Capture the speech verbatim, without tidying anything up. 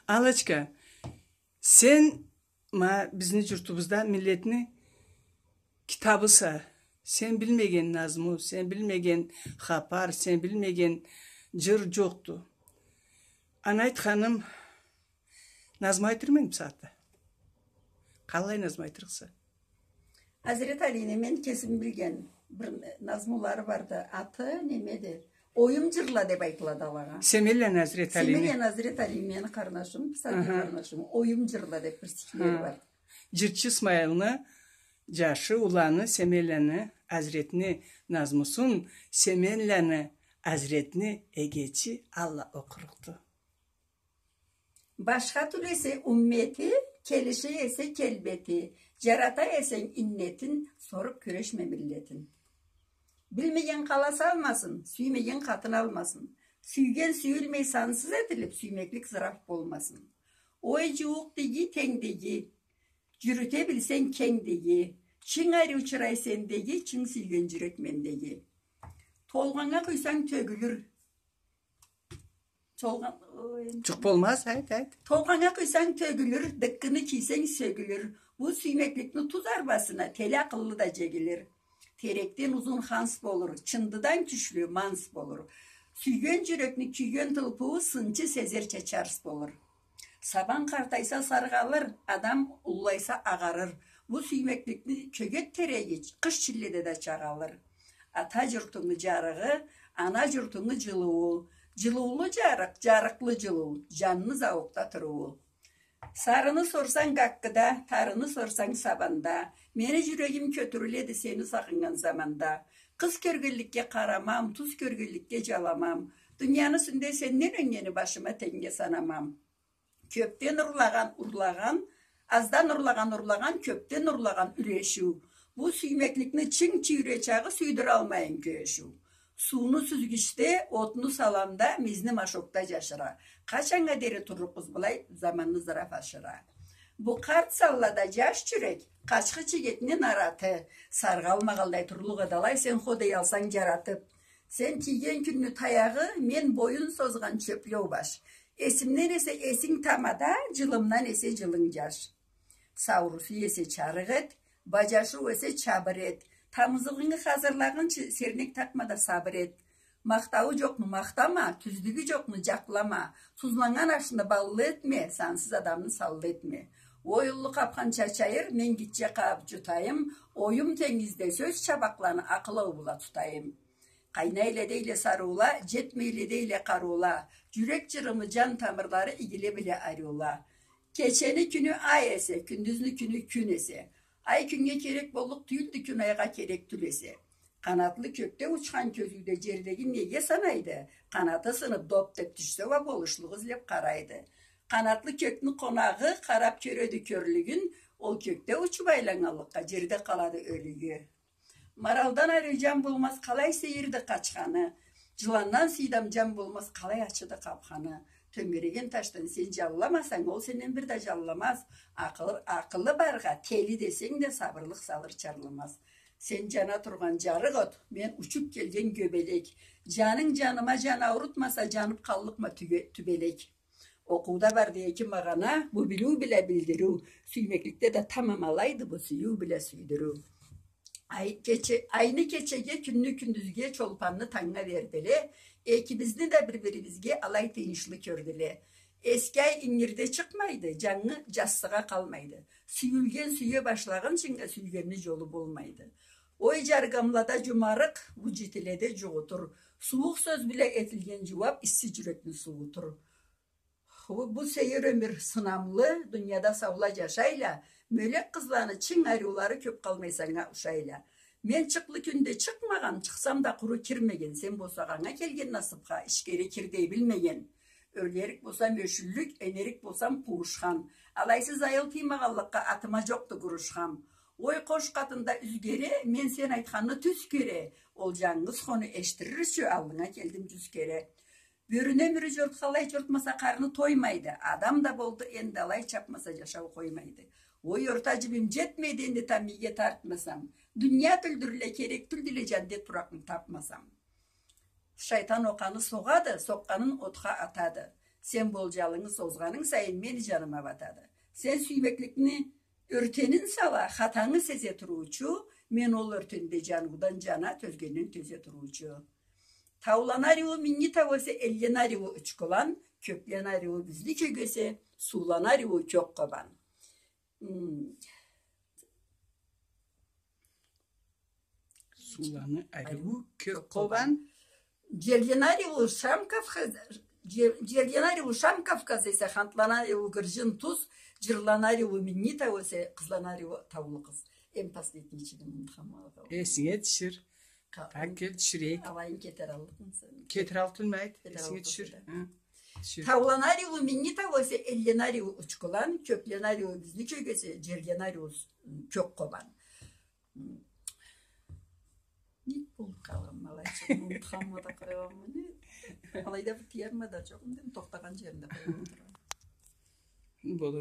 Аллочка, сен ма бизни джуртубузда миллетни китабыса, сен билмеген назму, сен билмеген хапар, сен билмеген джыр джокъду. Анайт ханым, назму айтырмыды бусагъатда? Къаллай назму айтырыкъса? Азрет Алини мен кесим билген бир назмулары барды. Аты немеди? Оюм джырла деп айтылады алагъа. Семенланы Азрет Алини. Семенланы Азрет Али, мени къарнашым, писатель къарнашым. Оюм джырла деп бир стихлери бар. Джырчы Исмайылны джашы уланы Семенланы Азретни назмусун Семенланы Азретни эгечи Алла окъурукъду. Башха тюл эсе уммети, келише эсе келбети, джарата эсенг иннетин, соруб кюрешме миллетин. Билмеген къала салмасын, сюймеген къатын алмасын. Сюйген сюйюлмей сансыз этилиб, сюймеклик зыраф болмасын. Ой джууукъ деги, тенг деги, джюрюте билсенг кенг деги, чынг ариу чырай сендеги, чынг сюйген джюрек мендеги. Толгъаннга къуйсанг тёгюлюр, Толгъан-, ой, энди. Джукъ болмаз, айт, айт. Толгъаннга къуйсанг тёгюлюр, дыккыны кийсенг сёгюлюр. Бу сюймекликни туз арбасына тели акъыллы да джегилир. Терекден узун ханс болур, чындыдан кючлю манс болур. Сюйген джюрекни кюйген тылпыуу сынчы сезерча чарс болур. Сабан къартайса саргъалыр, адам уллайса агъарыр. Бу сюймекликни кёгет тереги къыш чилледе да чагъалыр. Ата джуртунгу джарыгъы, ана джуртунгу джылыуу. Джылыулу джарыкъ, джарыкълы джылыу, джанны зауукъда турууу. Сарыны сорсанг гаккыда, тарыны сорсанг сабанда. Мени джюрегим кётюрюледи сени сагъыннган заманда. Къыз кёргенликге къарамам, туз кёргенликге джаламам. Дунияны юсюнде сенден ёнгени башыма тенгнге санамам. Кёбден урлагъан, урлагъан, аздан урлагъан, урлагъан, кёбден урлагъан юлешиу. Бу сюймекликни чынг чыйры чагъы сюйдюралмайын кёшюу. Сууну сюзгючде, отну саламда, мизни машокда джашыра. Къачаннга дери турлукъбуз былай, заманны зыраф ашыра. Бу къарт саллада джаш джюрек, къачхы чегетни нараты. Саргъалмагъаллай турлукъ эди алай, сен хо дей алсанг джаратыб. Сен тийген кюнню таягъы, мен боюн созгъан чёплеу баш. Эсимден эсе эсинг тамада, джылымдан эсе джылынг джаш. Саурусу эсе чарыкъ эт, баджашыу эсе чабыр эт. Тамызыгъынгы хазырлагъынчы сернек тапма да сабыр эт. Махтауу джокъну махтама, тюзлюгю джокъну джакълама. Тузланнган ашны баллы этме, сансыз адамны саллы этме. Ой, уллу къабхан чачайыр, мен гитче къабыб джутайым. Оюм тенгизде сёз чабакъланы акъыл ауу бла тутайым. Къайнайла дейле сарыула, джетмейле дейле къарыула. Джюрек джырымы, джан тамырлары игиле биле ариула. Кечени кюню ай эсе, кюндюзню кюню кюн эсе. Ай кюннге керек боллукъ тюйюлдю, кюн айгъа керек тюл эсе. Къанатлы кёкде учхан кёзюуде джердегин неге санайды? Къанаты сыныб, доп деб тюшсе уа, болушлукъ излеб къарайды. Къанатлы кёкню къонагъы къараб кёреди кёрлюгюн, ол кёкде учуб айланнганлыкъгъа, джерде къалады ёлюгю. Маралдан ариу джан болмаз, къалай сейирди къачханы. Джыландан сыйдам джан болмаз, къалай ачыды къабханы. Тёнгереген ташдан сен джанламасанг, ол сенден бир да джанламаз. Акъылы, акъылы баргъа тели десенг да, сабырлыкъ салыр чарламаз. Сен джана тургъан джарыкъ от, мен учуб келген гёбелек. Джанынг джаныма джан аурутмаса, джаныб къаллыкъма тюбе-, тюбелек. Окъууда барды эки магъана, бу билиу бла билдириу, сюймекликде да тамамалайды бу сюйюу бла сюйдюрюу. Ай кече-, айны кечеге, кюнню кюндюзге, чолпанны тангнга бердиле, экибизни да бир-бирибизге алай тыйыншлы кёрдюле. Эски ай ингирде чыкъмайды, джангы джассыгъа къалмайды. Сюйюлген сюе башлагъынчынга сюйгенни джолу болмайды. Ой, джаргамлада джумарыкъ, бу джитиледе джугъутур. Сууукъ сёз бла этилген джууаб исси джюрекни сууутур. Ху, бу сейир ёмюр сынамлы, дунияда саула джашайла, мёлек къызланы чынг ариулары кёб къалмай санга ушайла. Мен чыкълы кюнде чыкъмагъан, чыкъсам да къуру кирмеген, сен болса анга келген насыбха ичгери кир дей билмеген. Ёрлерик болсам ёшюллюк, энерик болсам къууушхан. Алайсыз айыл тыймагъанлыкъгъа атыма джокъду гурушхам. Ой, къош къатында юз кере, мен сен айтханны тюз кёре. Ол джангыз хону эшитдирир ючюн аллынга келдим джюз кере. Бёрюню ёмюрю джортханлай джортмаса, къарны тоймайды. Адам да болду энди алай, чабмаса, джашау къоймайды. Ой, орта джибим джетмейди энди, там ийге тартмасам. Дуния тюлдюрле, керек тюлдюле, джандет туракъны табмасам. Шайтан окъаны согъады, сокъгъанын отха атады. Сен бол жалынгыз, озгъанынг сайын мени жаныма батады. Сен сюймекликни ёртенин сала, хатангы сезе туруучу, мен ол ёртенде жаныудан жана, тёзгенден тёзе туруучу. Тауланы ариуу минги тау эсе, эллени ариуу учкулан, кёклени ариуу бузлу кёк эсе, сууланы ариуу кёк къобан. М. Сууланы ариуу кёк къобан. Жерлени ариуу Шам Кавказ, жер-, жерлени ариуу Шам Кавказ эсе, хантланы ариуу гыржын туз, жырланы ариуу минги тау эсе, къызланы ариуу таулу къыз. Эм последний чыгымын хамалгъа. Эсинге тюшюр. Ха, так, кел, тюшюрейик. Алайын кетераллыкъмыса? Кетераллыкъ тюлмейди. Эсинге тюшюр. Ха. Тюшюр. Тауланы ариуу минги тау эсе, эллени ариуу учкулан, кёклени ариуу бузлу кёк эсе, жерлени ариуу с-, кёк къобан. М. Нек болуп къалгъанма алайча, унутханма да къойгъанма, не? Алайда бир тиерме да жокъ, эм тохтагъан жеринде къойгъан тургъан. Болур.